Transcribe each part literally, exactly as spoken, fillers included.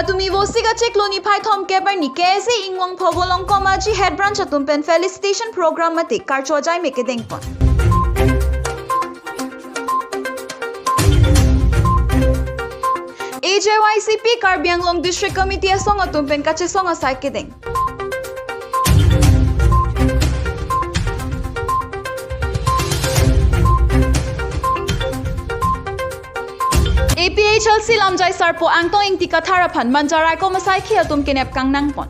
Patumi Vosik achiklo niphai thomkep arni K S A Inglongpho Volongkom Aji Head Branch atum pen felicitation program mate karcho ajai me kedengpon. A J Y C P Karbi Anglong District Committee asong atum pen kachesong asai kedeng. A P H L C lamjai sarpo Angtong Ingti Kathar aphan Manja Raikom asaikhi atum kenep kangnangpon.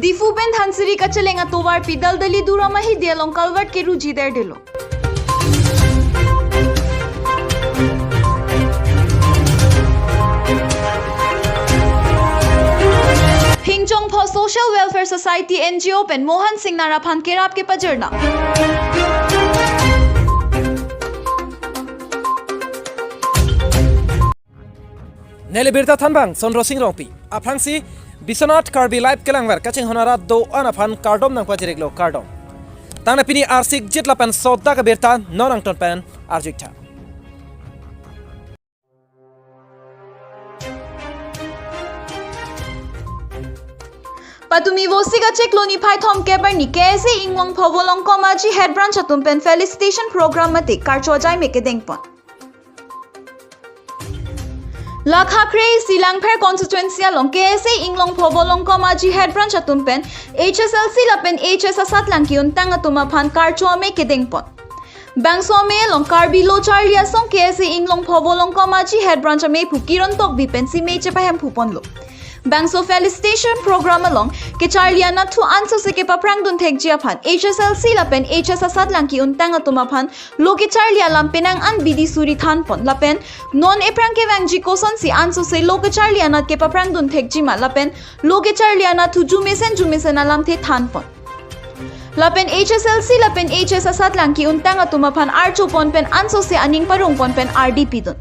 Diphu pen Dhansiri kacheleng atovarpi Daldali Dura Mahidi along culvert keruji derdelo. Hingjongpho Social Welfare Society N G O pen Mohan Singnar aphan kerap kepajirna. Neli birta thanbang Sondro Sing Rongpi. Aphrangsi Biswanath Karbi Live kelangver kachinghon arat do-an aphan kardom nangpajir-iklo, kardom. Tangte pini arsik jit lapen sodak abirta non angton pen arju-iktha. Patumi Vosik achiklo niphai thomkep arni K S A Inglongpho Volongkom Aji Head Branch atum pen felicitation program mate karcho ajai me kedengpon. Lakha kre-isi Langpher constituency along K S A Inglongpho Volongkom Aji Head Branch atum pen H S L C lapen H S asatlang ki-untang atum aphan karcho amei kedengpon. Bangso amei along Karbi Lo Charli Asong K S A Inglongpho Volongkom Aji Head Branch ameiphu Kiron Tokbi pensi mei chepahemphuponlo. Bangso felicitation program along kecharli anatthu ansose kepaphrangdun thekji aphan H S L C lapen H S asatlang ki-untang atum aphan lo kecharli alam penang an bidi suri thanpon lapen non ephrang kevangji kosonsi ansose lo kecharli anat kepaphrangdun thekjima lapen lo kecharli anatthu jumesen jumesen alamthe thanpon. Lapen H S L C lapen H S asatlang ki-untang atum aphan archopon pen ansose aning parongpon pen ardi pidun.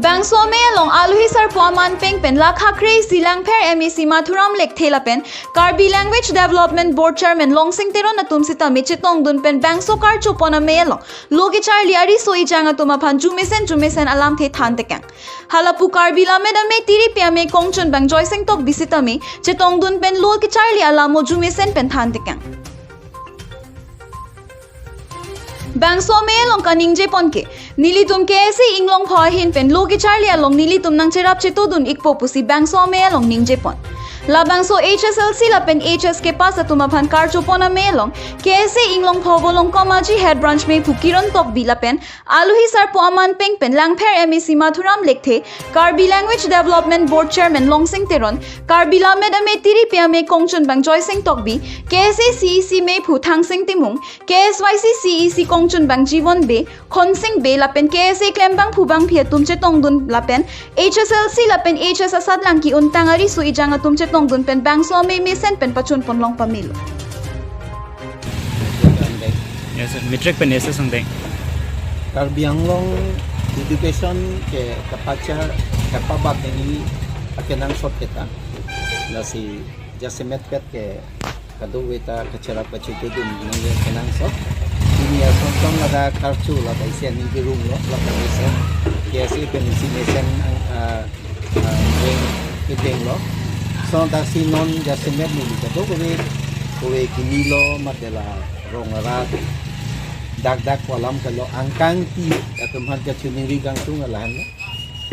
Bangso amei along aluhi sarpo aman peng pen lakha kre-isi Langpher M A C Mathuram Lekthe lapen Karbi Language Development Board Chairman Longsing Teron atum sitame chetongdun pen bangso karchopon amei along lo kecharli ariso ejang atum aphan jumesen jumesen alamthe thantekang. Halapu Karbi Lammet Amei tiripi amei kongchunbang Joysing Tokbi sitame chetongdun pen lo kecharli alam mo jumesen pen thantekang. Bangso amei along kaningjepon ke, nelitum K S A Inglongpho ahin pen lo kecharli along nelitum nangcherap chetodun-ikpo pusi bangso amei along ningjepon. Labangso H S L C lapen H S kepass atum aphan karchopon amei along K S A Inglongpho Volongkom Aji Head Branch meiphu Kiron Tokbi lapen aluhi sarpo aman peng pen Langpher M A C Mathuram Lekthe, Karbi Language Development Board Chairman Longsing Teron, Karbi Lammet Amei tiripi amei kongchunbang Joysing Tokbi, K S A C E C meiphu Thangsing Timung, K S Y C C E C kongchunbang Jiwon Bey, Khonsing Bey lapen K S A klembangphu bangphi atum chetongdun lapen H S L C lapen H S asatlang ki-untang ariso ejang atum chetongdun pen bangso amei mesen pen pachunpon long pamelo. Yes, sir. Matric pen S S angdeng. Karbi Anglong education ke kapachar kapabat nangji akenangsot keta. Lasi jasemet pet ke kadokave ta kacherap kachetodun nangji akenangsot. Pini asonson ladak karcho ladak isi aning kerumlo, ladak isi K S A pen isi mesen, ah, ah, deng, kedenglo. So, daksi non jasemet neli kadokave, kove kinilo, mate la rong arat, dak dak ko alam kalo angkang ti, atum han kachiningri kangtung alahan lo.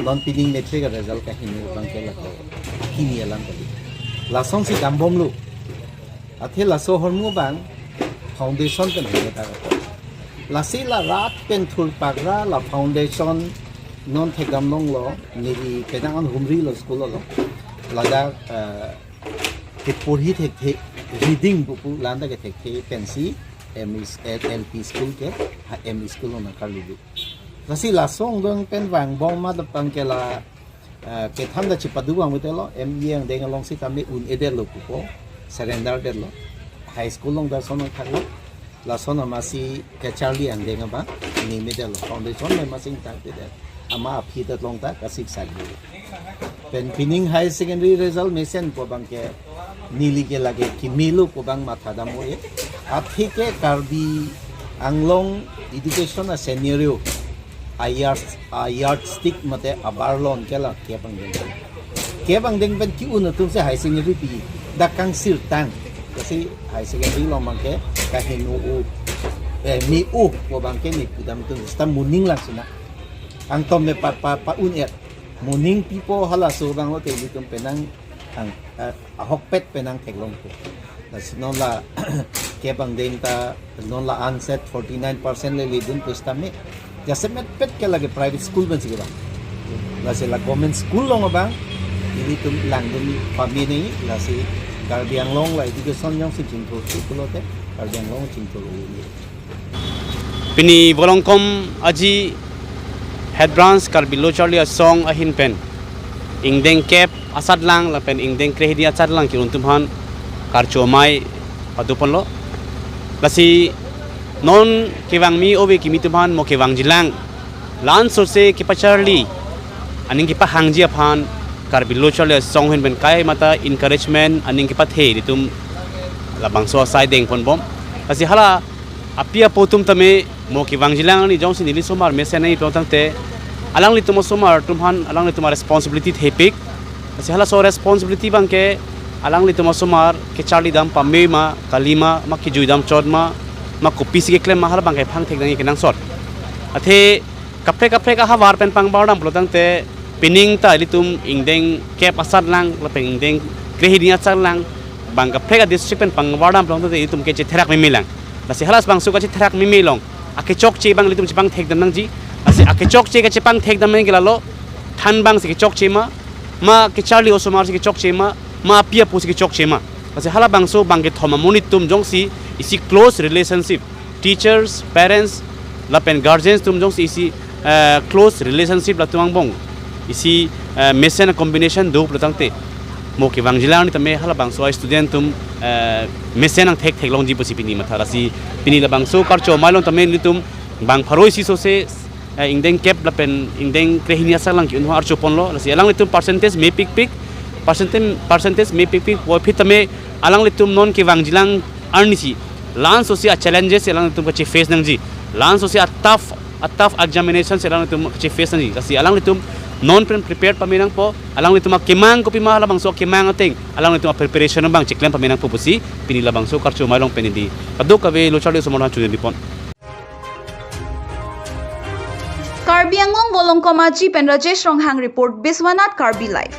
Non pining matric result kahini abang ke lako, kini alam kali. Lasonsi dambomlo. Athe laso ahormu abang foundation pen hini ta. Lasi la rat pen thurpakra la foundation non thekdam longlo, neli penang an humrilo school along. Ladak, eh, keporhi thekthe, reading buku lanta kethekthe pensi M E s-, L P school ke, ha, M E school along nangkarlilu. Lasi laso angdeng pen vangbom ma dapang ke la, eh, kethan ta chipadu vangvedetlo, M E angdeng along sitame un-edetlo pupo, surrender detlo. High school along ta lason nangthaklo. Lason amatsi kacharli angdeng abang ningmedetlo, foundation le amatsi ingtangtedet. Amat aphi ta long ta kasik sali. Pen pining higher secondary result mesenpo abang ke Neli ke lake kimilo pu abang matha dam-o-e. Atheke Karbi Anglong education a scenario a yard, a yardstick mate a barlon ke la Kep Angdeng. Kep Angdeng pen ke-un atum si high secondary pi dak kangsirtang. Lasi high secondary along abang ke kaheno-o, eh, me-o pu abang ke ne pudam atum sita moning lang sina. Angtom me pa, pa, pa-un-et. Moning pipo halaso abang lote ilitum penang ang, eh, ahokpet penang theklongpo. Lasi non la Kep Angdeng ta non la anset forty nine percent le ledun pusitame. Jasemetpet ke lake private school pensi kevang. Lasi la government school along abang ilitum langdun pame nangji, lasi Karbi Anglong la education jongsi chingthur-thu pulote Karbi Anglong chingthur-o nangji. Pini Volongkom Aji Head Branch Karbi Lo Charli Asong ahin pen ingdeng kep asatlang lapen ingdeng krehini asatlang ke-un atum aphan karcho amei padoponlo. Lasi non kevangme ove kimi atum aphan mo kevangjilang, la-an sose kepacharli aning kepahangji aphan Karbi Lo Charli Asong ahin pen kaimata encouragement aning kepathe ilitum labangso asai dengponbom. Lasi hala api apo atum tame mo kevangjilang arni jongsi neli osomar mesen nangji pulo tangte, alanglitum osomar atum aphan alanglitum a-responsibility thepik. Lasi halaso responsibility abang ke alanglitum osomar kecharli dam pame ma, kali ma, ma kejui dam chot ma, ma kopisi keklem ma, hala abang ke phang thek nangji kenangsot. Athe kaprek kaprek ahavar pen pangbardam pulo tangte, pining ta ilitum ingdeng kep asatlang lapen ingdeng krehini asatlang, bang kaprek a-district pen pangbardam pulo tangte ilitum kechetherak memelang. Lasi halabangso kachetherak meme along akechokche abang ilitum chepangthek dam nangji. Lasi akechokche kachepangthek dam nangji ke lalo, than abang si kechokche ma, ma kecharli osomar si kechokche ma, ma api apo si kechokche ma. Lasi halabangso bang kethom amonit atum jongsi isi close relationship, teachers, parents lapen guardians atum jongsi isi, eh, close relationship latum angbong isi, eh, mesen a-combination do pulo tangte, mo kevangjilang arni tame halabangso a-student atum, eh, mesen angthek theklongji pusi pini matha. Lasi pini labangso karcho amei along tame nelitum bang pharo isi sose, eh, ingdeng kep lapen ingdeng krehini asatlang ke-un aphan archoponlo. Lasi alanglitum percentage mepikpik, percentage, percentage mepikpik puvoiphit tame alanglitum non kevangjilang arnisi la-an sose a-challenges alanglitum kacheface nangji, la-an sose a-tough, a-tough examination alanglitum kacheface nangji. Lasi alanglitum non pen prepared pame nangpo, alanglitum akemang kopima halabangso akemang ateng alanglitum a-preparation abang cheklem pame nangpo pusi pini labangso karcho amei along pen neli kadokave Lo Charli Asong atum aphan chojun pipon. Karbi Anglong Volongkom Aji pen Rajesh Ronghang report, Biswanath Karbi Live.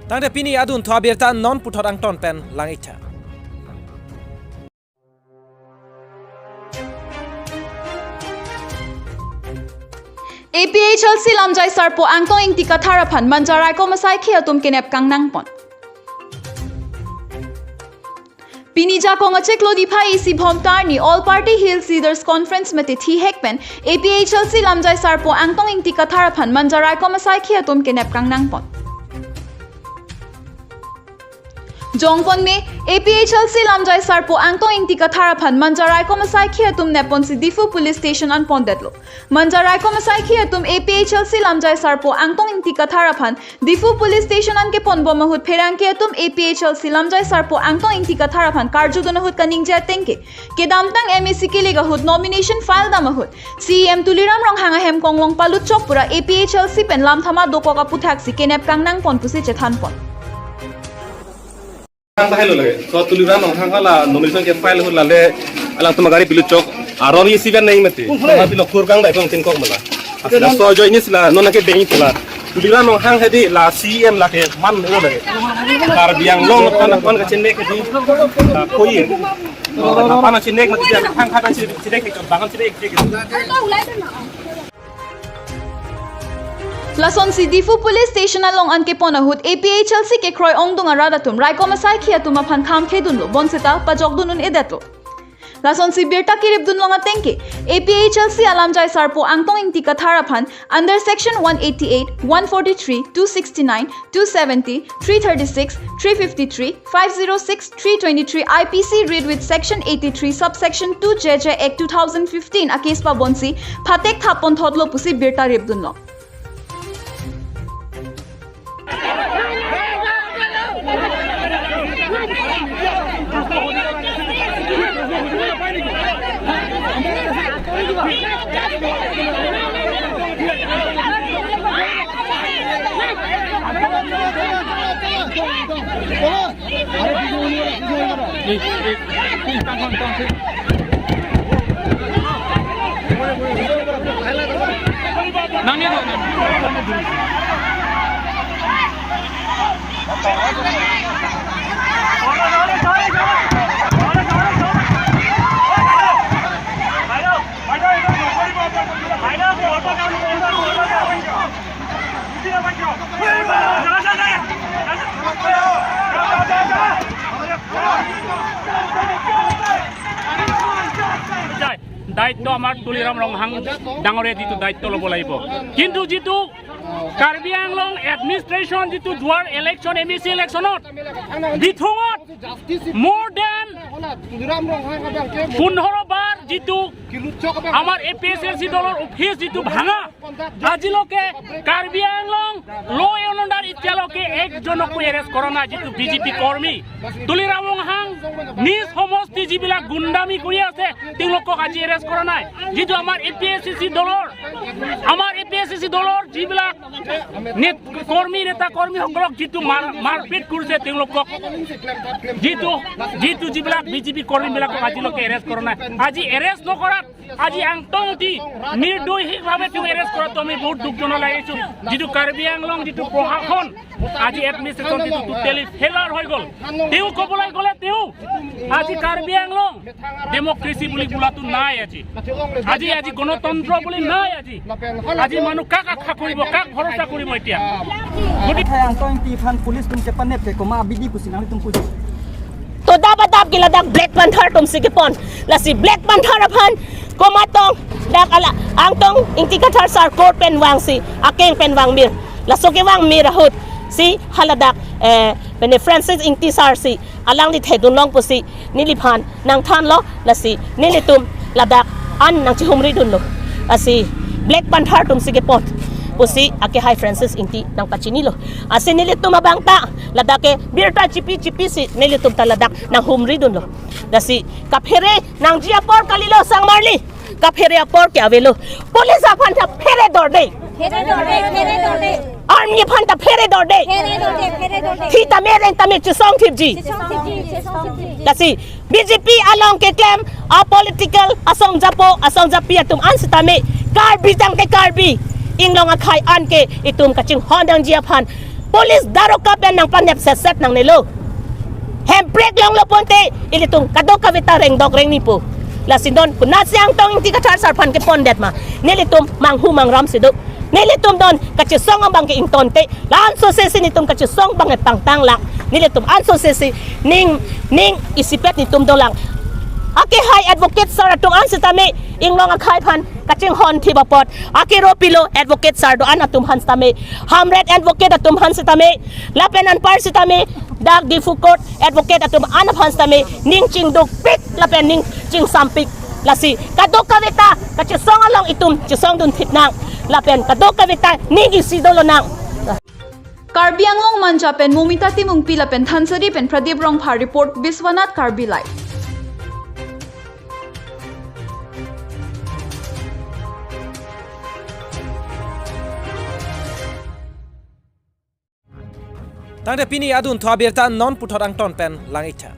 Tangte pini adunthu abirta non puthot angton pen lang-iktha. A P H L C lamjai sarpo Angtong Ingti Kathar aphan Manja raikom asaikhi atum kenep kangnangpon. Pini jakong achiklo Dipha isi Bhomta arni All Party Hill Leaders Conference mate thihek pen A P H L C lamjai sarpo Angtong Ingti Kathar aphan Manja raikom asaikhi atum kenep kangnangpon. Jongpon me, A P H L C lamjai sarpo Angtong Ingti Kathar aphan Manja raikom asaikhi atum nepponsi Diphu Police Station an pondetlo. Manja raikom asaikhi atum A P H L C lamjai sarpo Angtong Ingti Kathar aphan Diphu Police Station an keponbom ahut pherangke atum A P H L C lamjai sarpo Angtong Ingti Kathar aphan karjudun ahut kaningje ateng ke, kedamtang M A C kilik ahut nomination file dam ahut C E M Tuliram Ronghang ahem konglong palutchok pura A P H L C pen lamthama dokok aputhaksi kenep kangnangpon pusi chethanpon. Hang tahai lo lage. So Tuliram Ronghang hala nomination ke file ahut lale alangtum agari pilutchok. Aron isi ben neng mati. Tapi lo kurgang dai kong tin kok mala. Asla so join ni sila non ke deng sila. Tuliram Ronghang hedi la C E M lake man lo lage. Karbi Anglong pan pan kachin mek hedi. La koi. Pan kachin mek mati hang kata chin mek ke bang chin mek. Lasonsi Diphu Police Station along an kepon ahut A P H L C kekroi ongdung arat atum raikom asaikhi atum aphan kham khedunlo, bonseta pajokdun un-edetlo. Lasonsi birta keripdun long atengke, A P H L C alamjai sarpo Angtong Ingti Kathar aphan under section one eighty-eight, one forty-three, two sixty-nine, two seventy, three thirty-six, three fifty-three, five zero six, three twenty-three I P C read with section eighty-three subsection two J J Act two thousand fifteen a case pabonsi phatek thap ponthotlo pusi birta ripdun long. দায়িত্ব আমাৰ তুলিৰাম ৰংহাং ডাঙৰে যিটো দায়িত্ব ল'ব লাগিব, কিন্তু যিটো কাৰ্বি আংলং এডমিনিষ্ট্ৰেশ্যন যিটো যোৱাৰ ইলেকশ্যন, এম ই চি ইলেকশ্যনত বিথুঙত more than পোন্ধৰ বাৰ যিটো আমাৰ এ পি এইচ এল চি দলৰ অফিচ যিটো ভাঙা, আজিলৈকে কাৰ্বি আংলং ল' এণ্ড অৰ্ডাৰ এতিয়ালৈকে একজনকো এৰেষ্ট কৰা নাই। যিটো বি জে পি কৰ্মী তুলিৰাম ৰংহাং নিজ সমষ্টি যিবিলাক গুণ্ডামি কৰি আছে, তেওঁলোকক আজি এৰেষ্ট কৰা নাই। যিটো আমাৰ এ পি এইচ এল চি দলৰ, আমাৰ এ পি এইচ এল চি দলৰ যিবিলাক নেত-, কৰ্মী, নেতা কৰ্মীসকলক যিটো মাৰ-, মাৰপিট কৰিছে, তেওঁলোকক যিটো, যিটো যিবিলাক বি জে পি কৰ্মীবিলাকক আজিলৈকে এৰেষ্ট কৰা নাই। আজি এৰেষ্ট নকৰাত আজি আংতং দি নিৰ্দোষীভাৱে তেওঁ এৰেষ্ট কৰাটো আমি বহুত দুখজনক লাগিছো। যিটো কাৰ্বি আংলং যিটো প্ৰশাসন আজি এডমিনিষ্ট্ৰেশ্যন যিটো টোটেলি ফেইলাৰ হৈ গ'ল। তেওঁ ক'বলৈ গ'লে তেওঁ আজি কাৰ্বি আংলং ডেমক্ৰেচি বুলি বোলাটো নাই আজি। আজি, আজি গণতন্ত্ৰ বুলি নাই আজি। আজি মানুহ কাক আশা কৰিব, কাক ভৰসা কৰিব এতিয়া? গতিকে Angtong Ingti aphan police atum kepanep ke komat abidi pusi nanglitum puji? Todap adap ke ladak Black Panther atum si kepon. Lasi Black Panther aphan komat tong dak ala Angtong Ingti Kathar sar court pen vangsi, akeng pen vangmir. Laso kevangmir ahut si haladak, eh, pene Francis Ingti sar si alangli thedun long pusi neliphan nangthanlo, lasi nelitum ladak an nangchihumridunlo. Lasi Black Panther atum si kepon pusi akehai Francis Ingti nangpachinilo. Lasi nelitum abang ta ladak ke birta chipi chipi si nelitum ta ladak nanghumridunlo. Lasi kaphere nangji apor kalilo sangmarli. Kaphere apor ke avelo. Police aphan ta phere dorde. Phere dorde, phere dorde. Army aphan ta phere dorde. Phere dorde, phere dorde. Thi tame reng tame chesong thipji. Chesong thipji, chesong thipji. Lasi B J P along keklem a political asong japo, asong japi atum an sitame Karbi tangte Karbi Anglong akhei an ke itum kachinghon nangji aphan police daroga pen nangpanep setset nangnelo. Hemprek longlo ponte ilitum kadokave ta rengdok rengnipo. Lasi non konatsi Angtong Ingti Kathar sar aphan kepondet ma? Nelitum manghu mangramsi do. Nelitum non kachesong abang ke ingtonte, la-an sose si nelitum kachesong abang epangtang lang. Nelitum an sose si ning, ning isipet nelitum dolang. Akehai advocate sar atum an sitame Anglong akhei aphan kachinghon thip apot, akero pilo advocate sar do-an atum aphan sitame, Hamren advocate atum aphan sitame, lapen anpar sitame dak Diphu court advocate atum an aphan sitame ning chingdukpik lapen ning chingsampik. Lasi kadokave ta kachesong along itum chesongdun thip nang, lapen kadokave ta ning isi dolonang. Karbi Anglong Manja pen Momita Timungpi lapen Dhansiri pen Pradip Rongphar report, Biswanath Karbi Live. Tangte pini adunthu abirta non puthot angton pen lang-iktha.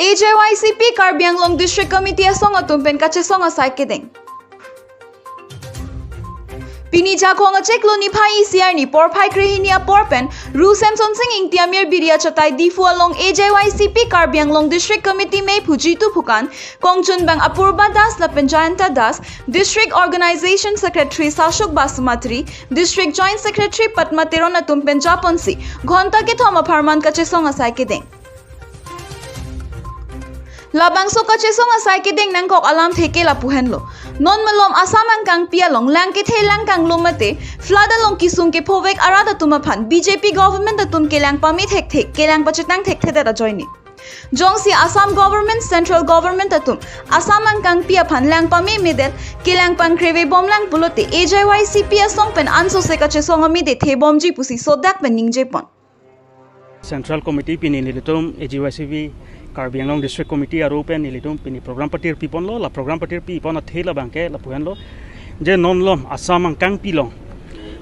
A J Y C P Karbi Anglong District Committee asong atum pen kachesong asai kedeng. Pini Jakhong achiklo niphai isi arni porphai krehini apor pen Ru Semsonsing Ingti amir biri achatai Diphu along A J Y C P Karbi Anglong District Committee meiphu Jitu Phukan, kongchunbang Apurba Das lapen Jayanta Das, District Organization Secretary Sashok Basumatary, District Joint Secretary Padma Teron atum pen japonsi ghonta kethom apharman kachesong asai kedeng. Labangso kachesong asai kedeng nangkok alamthe ke lapu henlo. Non malom Assam angkangpi along lang kethe lang kanglum mate flood along kesung kephovek arat atum aphan B J P government atum kelang pame thekthe, kelang pachetang thekthedet ajoine. Jongsi Assam government, central government atum Assam angkangpi aphan lang pamemedet, kelang pangkrevebomlang pulote A J Y C P asong pen ansose kachesong amide thebomji pusi sodak pen ningjepon. Central Committee pini nelitum A J Y C P Karbi Anglong District Committee aru pen nelitum pini program patirpiponlo, la program patirpipon athe labangke lapu henlo. Je non malom Assam angkangpi along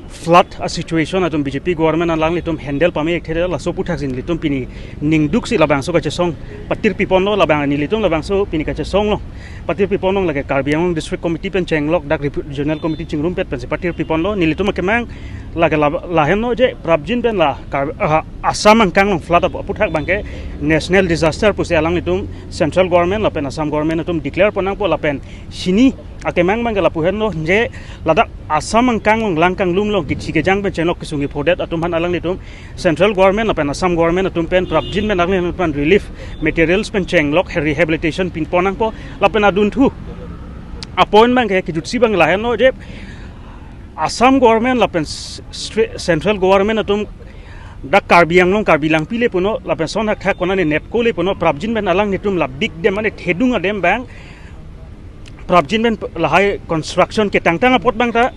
flood a situation atum B J P government alanglitum handle pame thekthe laso aputhaksi nelitum pini ningduksi labangso kachesong patirpiponlo, labang nelitum labangso pini kachesong along patirpiponlo, lake Karbi Anglong District Committee pen chenglok dak Rep-, Regional Committee chingrumpet pensi patirpiponlo. Nelitum akemang lake la, lahenlo je prapjin pen la Kar-, ah, Assam angkang along flood ap-, aputhak abangke national disaster pusi alanglitum central government lapen Assam government atum declare pon nangpo, lapen sini akemang abangke lapu henlo je ladak Assam angkang along lang kanglum along kethi kejang pen chenglok kesung kephodet atum aphan alanglitum central government lapen Assam government atum pen prapjin pen alanglitum aphan relief materials pen chenglok rehabilitation pinpon nangpo, lapen adunthu apoint abangke kejutsi abang lahenlo je Assam government lapen s-, stre-, central government atum dak Karbi Anglong, Karbi Langpi le punon, lapen son hakthak konane NEEPCO le punon, prapjin pen alanglitum la big dam mane thedung adam abang prapjin pen lahai construction ketangtang apot abang ta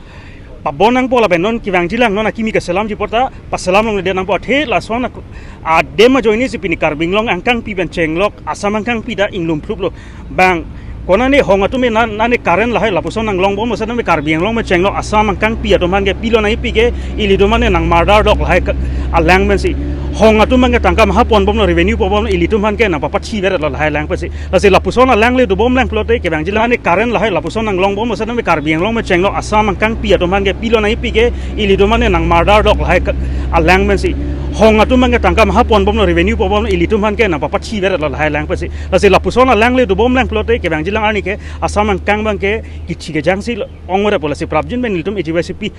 pabon nangpo, lapen non kevangjilang, non akimi keselamji apot ta paselam longledet nangpo, athe lason ak-, adam ajoinesi pini Karbi Anglong angkangpi pen chenglok Assam angkangpi ta inglum phluplo. Bang konane hong atum e nan, nane current lahai lapuson nanglongbomlo, seta me Karbi Anglong pen chenglok Assam angkangpi atum aphan ke pilo nangkipi ke, ilitum mane nang murder dok lahai ke alang pensi. Hong atum abangke tangka maha ponbomlo, revenue ponbomlo, ilitum aphan ke nangpapathi beretlo lahai alang pensi. Lasi lapuson alang le dobomlang pulote kevangjilang, nane current lahai lapuson nanglongbomlo, seta me Karbi Anglong pen chenglok Assam angkangpi atum aphan ke pilo nangkipi ke, ilitum mane nang murder dok lahai ke alang pensi. Hong atum abangke tangka maha ponbomlo, revenue ponbomlo, ilitum aphan ke nangpapathi beretlo lahai alang pensi. Lasi lapuson alang le dobomlang pulote kevangjilang arni ke Assam angkang abangke kethi kejangsi ongrepo, lasi prapjin pen nelitum A J Y C P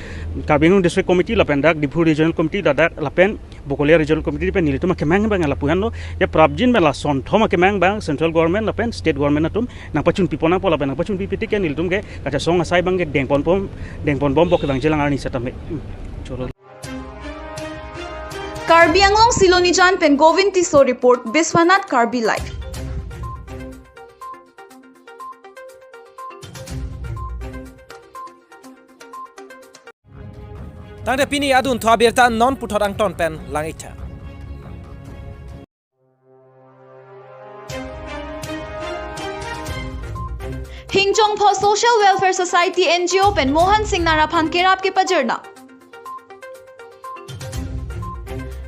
Karbi Anglong District Committee lapen dak Diphu Regional Committee ladak lapen Bokolia Regional Committee pen nelitum akemang abang lapu henlo, ya prapjin pen lason thom akemang abang central government lapen state government atum nangpachunpipon nangpo, lapen nangpachunpipe tik ke nelitum ke kachesong asai abangke dengponbom, dengponbompo kevangjilang arni setame. Hmm. Cholo. Karbi Anglong Silonijan pen Govind Tisso report, Biswanath Karbi Live. Tangte pini adunthu abirta non puthot angton pen lang-iktha. Hingchongpho Social Welfare Society N G O pen Mohan Singnar aphan kerap kepajirnang.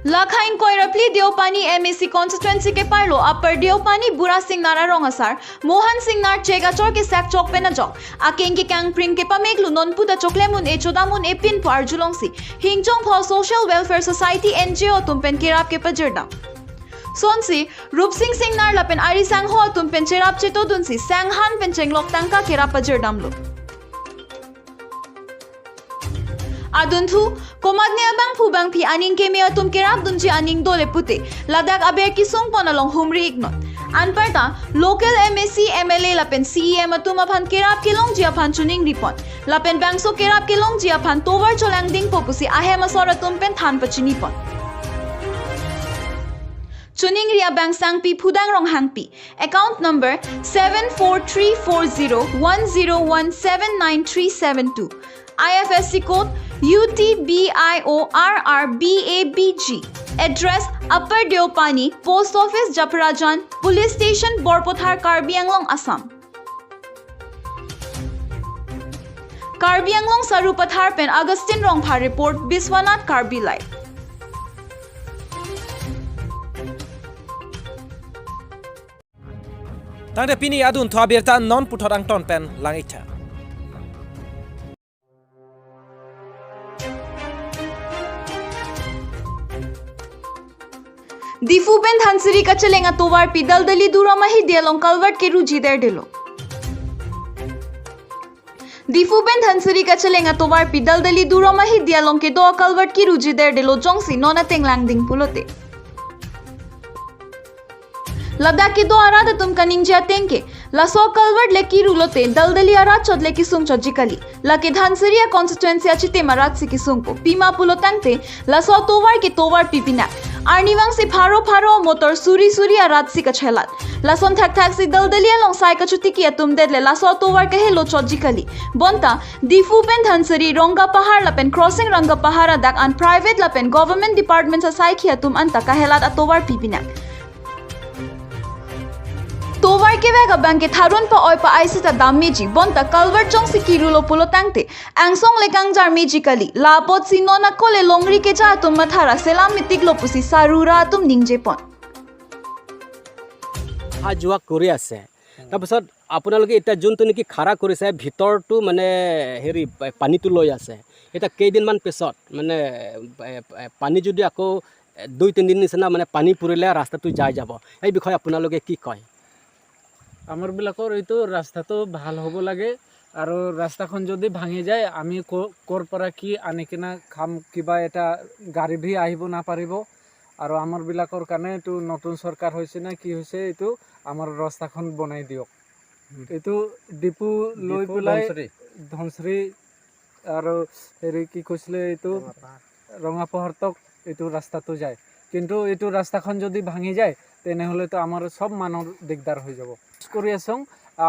Lakha ingkoi ra phli Deopani M A C constituency keparlo Upper Deopani Bura Singnar arong asar Mohan Singnar chek achor kesak chok pen ajok akeng kekangpring kepameklu nonpu ta choklem un-e chodam un-e pin pu arjulongsi Hingchongpho Social Welfare Society N G O atum pen kerap kepajirnang. Sonsi Rupsing Singnar lapen ari sangho atum pen cherap chetodunsi sanghan pen chenglok tangka kerap pajirdamlo. Adunthu, komatne abangphu bangphi aning keme atum kerapdunji aning dole pute ladak aber kesungpon along humri-iknon. Anparta local M A C, M L A lapen C E M atum aphan kerap kelongji aphan choningripon, lapen bangso kerap kelongji aphan tovar cholangdingpo pusi ahem asor atum pen than pachinipon. Choningri abang sangpi Phudang Ronghangpi, account number seven four three four zero one zero one seven nine three seven two, I F S C code U T B I O R R B A B G, address Upper Deopani, post office Japrajan, police station Borpothar, Karbi Anglong, Assam. Karbi Anglong Sarupathar pen Augustine Rongphar report, Biswanath Karbi Live. Tangte pini adunthu abirta non puthot angton pen lang-iktha. Diphu pen Dhansiri kacheleng atovarpi Daldali Duram ahidi along culvert keruji derdelo. Diphu pen Dhansiri kacheleng atovarpi Daldali Duram ahidi along kedo culvert keruji derdelo jongsi non ateng langding pulote. Ladak kedo arat atum kaningje ateng ke, laso culvert le keru lote Daldali arat chot le kesung chotji kali. Lake Dhansiri a constituency achitim arat si kesungpo. Pima pulo tangte, laso tovar ke tovarpi pinak. Arnivangsi pharo pharo motor suri suri arat si kachelat. Lason thakthak si Daldali along sai kachotiki atum det le laso tovar kahelo chotji kali. Bonta, Diphu pen Dhansiri Rongapahar lapen crossing Rongapahar adak an private lapen government department asaikhi atum anta kahelat atovarpi pinak. Tovar kevek abang ke tharun pa-oi pa-ai sita dammeji, bonta culvert jongsi kerulo pulo tangte, angsong le kangjar meji kali, la apotsi non ako le longri keja atum mathara selam metiklo pusi sarura atum ningjepon. অহা যোৱা কৰি আছে। তাৰপিছত আপোনালোকে এতিয়া যোনটো নেকি খাৰা কৰিছে, ভিতৰটো মানে হেৰি, পানীটো লৈ আছে। এতিয়া কেইদিনমান পিছত মানে, এ, এ, পানী যদি আকৌ, এ, দুই তিনিদিন নিচিনা মানে পানী পৰিলে ৰাস্তাটো যাই যাব। এই বিষয়ে আপোনালোকে কি কয়? আমাৰবিলাকৰ এইটো ৰাস্তাটো ভাল হ'ব লাগে আৰু ৰাস্তাখন যদি ভাঙি যায়, আমি ক-, ক'ৰ পৰা কি আনি কিনা খাম, কিবা এটা গাড়ী ভি আহিব নাপাৰিব আৰু আমাৰবিলাকৰ কাৰণে এইটো নতুন চৰকাৰ হৈছে না কি হৈছে, এইটো আমাৰ ৰাস্তাখন বনাই দিয়ক। হুম। এইটো ডিপু লৈ ডিপু পেলাই ধনশিৰি। ধনশিৰি আৰু হেৰি কি কৈছিলে এইটো? ৰঙাপাহাৰ। ৰঙাপাহাৰতক এইটো ৰাস্তাটো যায়, কিন্তু এইটো ৰাস্তাখন যদি ভাঙি যায়, তেনেহ'লেতো আমাৰ চব মানুহৰ দিগদাৰ হৈ যাব। কৰি আছোঁ,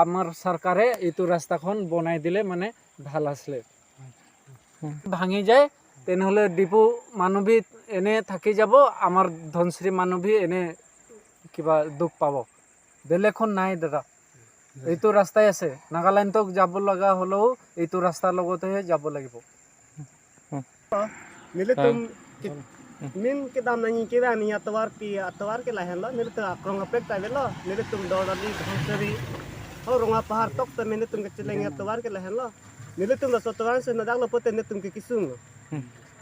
আমাৰ চৰকাৰে এইটো ৰাস্তাখন বনাই দিলে মানে ভাল আছিলে। হুম। ভাঙি যায়, তেনেহ'লে ডিপু মানুহ ভি এনে থাকি যাব, আমাৰ ধনশিৰি মানুহ ভি এনে কিবা দুখ পাব। বেলেগখন নাই দাদা, এইটো ৰাস্তাই আছে। নাগালেণ্ডত যাব লগা হ'লেও এইটো ৰাস্তাৰ লগতেহে যাব লাগিব। Nelitum ki-, min kedam nangji kevang nangji atovarpi, atovar ke lahenlo, nelitum akrong kaprek ta avelo, nelitum Daldali Dhansiri, ho Rongapahar tok ta nelitum kacheleng atovar ke lahenlo. Nelitum laso atovar si nadaklo pulote nelitum ke kesunglo.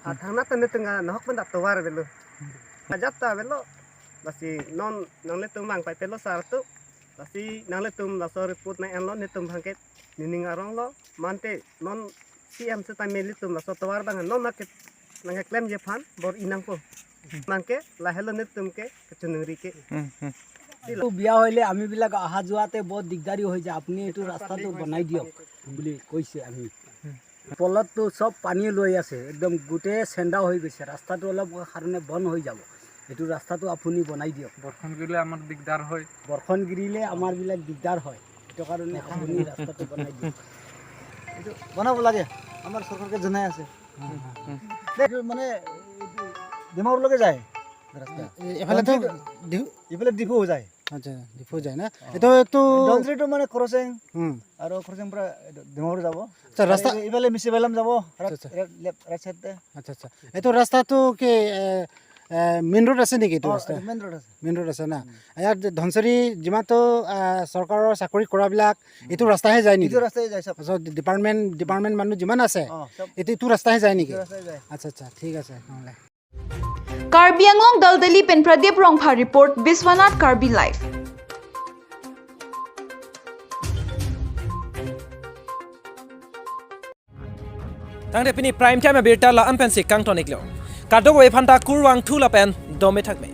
Athangnat ta nelitum anahok pen atovar avelo. Ajat ta avelo. Lasi non nanglitum vang pai pelo sar tu. Lasi nanglitum laso report nang-enlo, nelitum bangke nening aronglo. Mante non C M setame nelitum laso atovar bang non nangke, nangkeklemji aphan bor-i nangpo. Bangke lahelo nelitum ke kachiningri ke. হুম, হুম। এইটো বেয়া হ'লে আমিবিলাক অহা যোৱাতে বহুত দিগদাৰী হৈ যায়, আপুনি এইটো ৰাস্তাটো বনাই দিয়ক বুলি কৈছে আমি। পলতটো চব পানী লৈ আছে, একদম গোটেই চেন্দা হৈ গৈছে, ৰাস্তাটো অলপ কাৰণে বন্ধ হৈ যাব। এইটো ৰাস্তাটো আপুনি বনাই দিয়ক। বৰষুণ গিৰিলে আমাৰ দিগদাৰ হয়। বৰষুণ গিৰিলে আমাৰবিলাক দিগদাৰ হয়, সেইটো কাৰণে আপুনি ৰাস্তাটো বনাই দিয়ক। এইটো বনাব লাগে, আমাৰ চৰকাৰকে জনাই আছে। হুম, হুম। এইটো মানে ডিমাপুৰলৈকে যায় ৰাস্তা। এ-, এফালেতো ডিফু-, এইফালে ডিফু যায়। আচ্ছা, ডিফু যায় না? অ। এইটো, এইটো ধনশিৰিটো মানে ক্ৰচিং। হুম। আৰু ক্ৰচিং পৰা এইটো ডিমাপুৰ যাব। আচ্ছা, ৰাস্তা আৰু এই-, এইফালে মিচিবালাম যাব, ৰাইট, আচ্ছা, আচ্ছা। ৰাইট, লেফ্ট, ৰাইট চাইডে। আচ্ছা, আচ্ছা। এইটো ৰাস্তাটো কি, এ, এ, মেইন ৰোড আছে নেকি এইটো অ, ৰাস্তা? এইটো মেইন ৰোড আছে। মেইন ৰোড আছে না? হুম। ইয়াত ধনশিৰি যিমানটো, আ, চৰকাৰৰ চাকৰি কৰাবিলাক, হুম। এইটো ৰাস্তাহে যায় নেকি? এইটো ৰাস্তাই যায় চব। আচ্ছা, ডিপাৰ্টমেণ্ট, ডিপাৰ্টমেণ্ট মানুহ যিমান আছে, অ, চব। এইটো, এইটো ৰাস্তাহে যায় নেকি? এইটো ৰাস্তাই যায়। আচ্ছা, আচ্ছা, ঠিক আছে, নহ'লে। Karbi Anglong, Daldali pen Pradip Rongphar report, Biswanath Karbi Live. Tangte pini prime time abirta la-an pensi kangton-iklo. Kadokave aphanta kurvangthu lapen dome thakme.